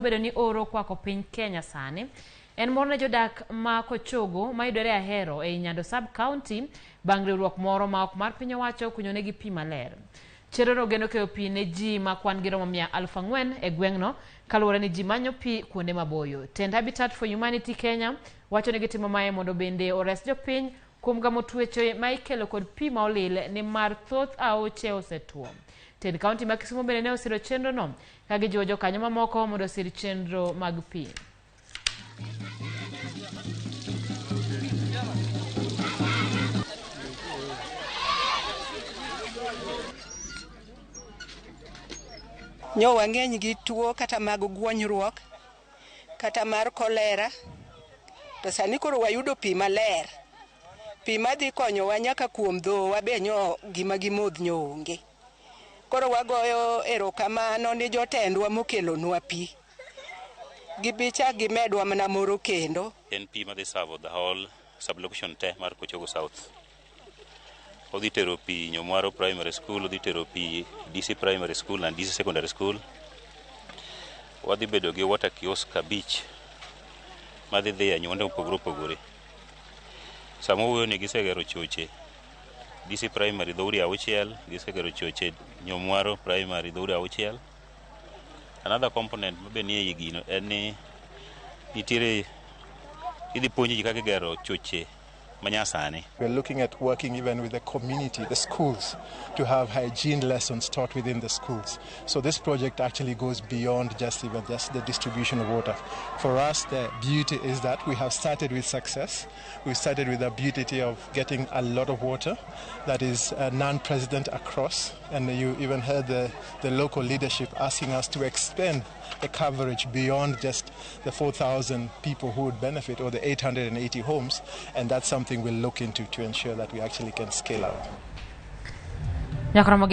Obedo ni oro okwako piny Kenya sani, en mor ne jodak ma Kochogo mayudore Ahero ei Nyando Sub-County bang' riwruok moro ma ok mar piny owacho kunyonegi pi maler. Chenrono geno keyo pi ne ji ma kwan gi romo 4,000 e gweng'no kaluwore ni ji manyo pi kuonde maboyo. Tend Habitat for Humanity Kenya wacho ni gitimo mae mondo bende ores jopiny kuom gamo tuoche ma ikelo kod pi ma olil nimar thoth aoche osetwo. Tend kaunti ma Kisumu bende ne osiro chenrono ka gijiwo jokanyo mamoko mondo osir chenro mag pi. Nyo wang'eny gi tuo kata mag guonyruok kata mar kolera to sani koro wayudo pi maler. Pi madhi konyowa nyaka kuom dhowa be nyo gima gimodh nyo onge. Koro wagoyo erokamano ni jotendwa mokelonwa pi. Gibichak gimedwa mana moro kendo. En pi madhi serve the whole sub-location te mar Kochogo South. Odhi tero pi Nyomwaro Primary School, odhi tero pi DC Primary School and DC Secondary School. Wadhi bedo gi water kiosk abich madhi dhi e anyuonde mopogore opogore. Sama wawuoyo ni gisegero choche DC Primary dhoudi auchiel, gisegero choche Nyomwaro Primary dhoudi auchiel. Another component mabe nie ei gino en ni nitiere idhi puonj ji kaka igero choche manyasani. We're looking at working even with the community, the schools, to have hygiene lessons taught within the schools. So this project actually goes beyond just even just the distribution of water. For us, the beauty is that we have started with success. We started with the beauty of getting a lot of water that is non-precedent across. And you even heard the local leadership asking us to expand the coverage beyond just the 4,000 people who would benefit or the 880 homes. And that's something we'll look into to ensure that we actually can scale up. Nyakromo.